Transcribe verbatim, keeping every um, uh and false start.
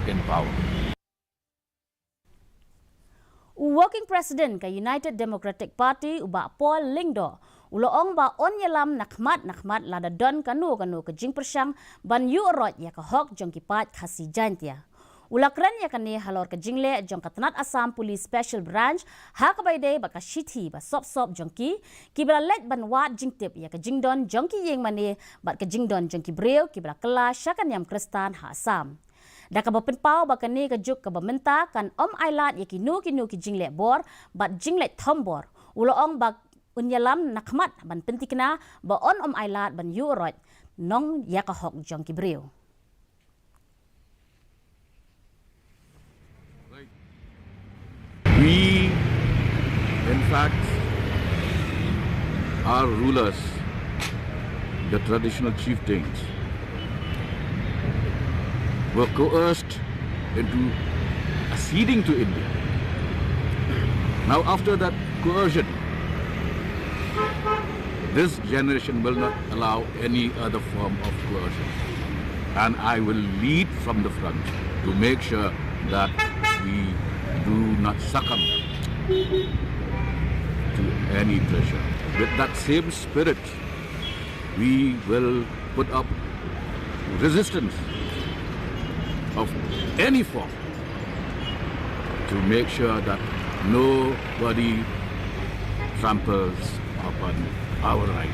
in power. U Working President ka United Democratic Party, u Bah Paul Lyngdoh, u la ong ba un ïalam na khmat na khmat lada don kano kano ka jingpyrshang ban ïuh roit ïa ka hok jong ki paid Khasi Jaintia. U la kren ïa kane halor ka jingleh jong ka tnat Assam Police Special Branch, ha kaba ïadei bad ka shithi ba sop sop jong ki, kiba la leit ban wad jingtip ïa ka jingdon jong ki ïing mane bad ka jingdon jong ki briew kiba la kylla sha ka niam Khristan ha Assam. Da kaba pynpaw ba kane ka juk kaba mynta kan ym ailad ïa kino kino ki jingleh bor bad jingleh thombor, u la ong ba un ïalam na khmat ban pynthikna ba un ym ailad ban ïuh roit nong ïa ka hok jong ki briew. We, in fact, our rulers, the traditional chieftains, were coerced into acceding to India. Now, after that coercion, this generation will not allow any other form of coercion. And I will lead from the front to make sure that we do not succumb to any pressure. With that same spirit, we will put up resistance of any form to make sure that nobody tramples upon our right.